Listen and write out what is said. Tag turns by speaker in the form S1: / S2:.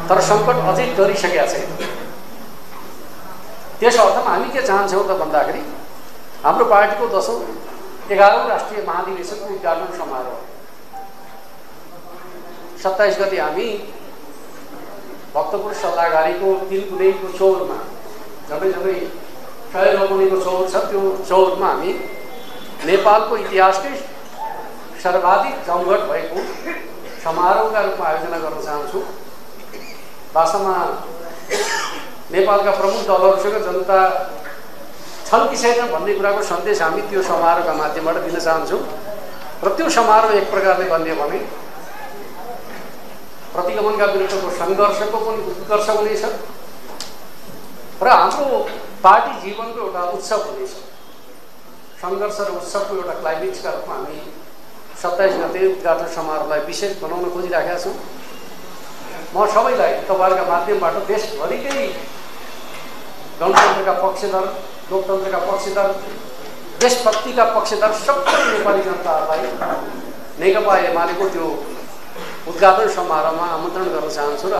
S1: तर सङ्कट अझै डरिसकेका छैन। त्यस अर्थमा हामी के चाहन्छौँ त भन्दाखेरि हाम्रो पार्टीको 10औं 11औं राष्ट्रिय महाधिवेशनको उद्घाटन समारोह 27 गते हामी भक्तपुर सल्लाहगारीको 3 कुनैको चौरमा जबै 100 रोपनीको चौर छ, त्यो चौरमा हामी नेपालको इतिहासकै सर्वाधिक जमघट भएको समारोहका रूपमा आयोजना गर्न चाहन्छु। वास्तवमा नेपालका प्रमुख दलहरूसँग जनता छन् कि छैन भन्ने कुराको सन्देश हामी त्यो समारोहका माध्यमबाट दिन चाहन्छौँ र त्यो समारोह एक प्रकारले भन्यो भने प्रतिगमनका विरुद्धको सङ्घर्षको पनि उत्कर्ष हुनेछ र हाम्रो पार्टी जीवनको एउटा उत्सव हुनेछ। सङ्घर्ष र उत्सवको एउटा क्लाइमेक्सका रूपमा हामी 27 गते उद्घाटन समारोहलाई विशेष बनाउन खोजिराखेका छौँ। म सबैलाई तपाईँहरूका माध्यमबाट देशभरिकै गणतन्त्रका पक्षधर, लोकतन्त्रका पक्षधर, देशभक्तिका पक्षधर सबै नेपाली जनताहरूलाई नेकपा एमालेको त्यो उद्घाटन समारोहमा आमन्त्रण गर्न चाहन्छु र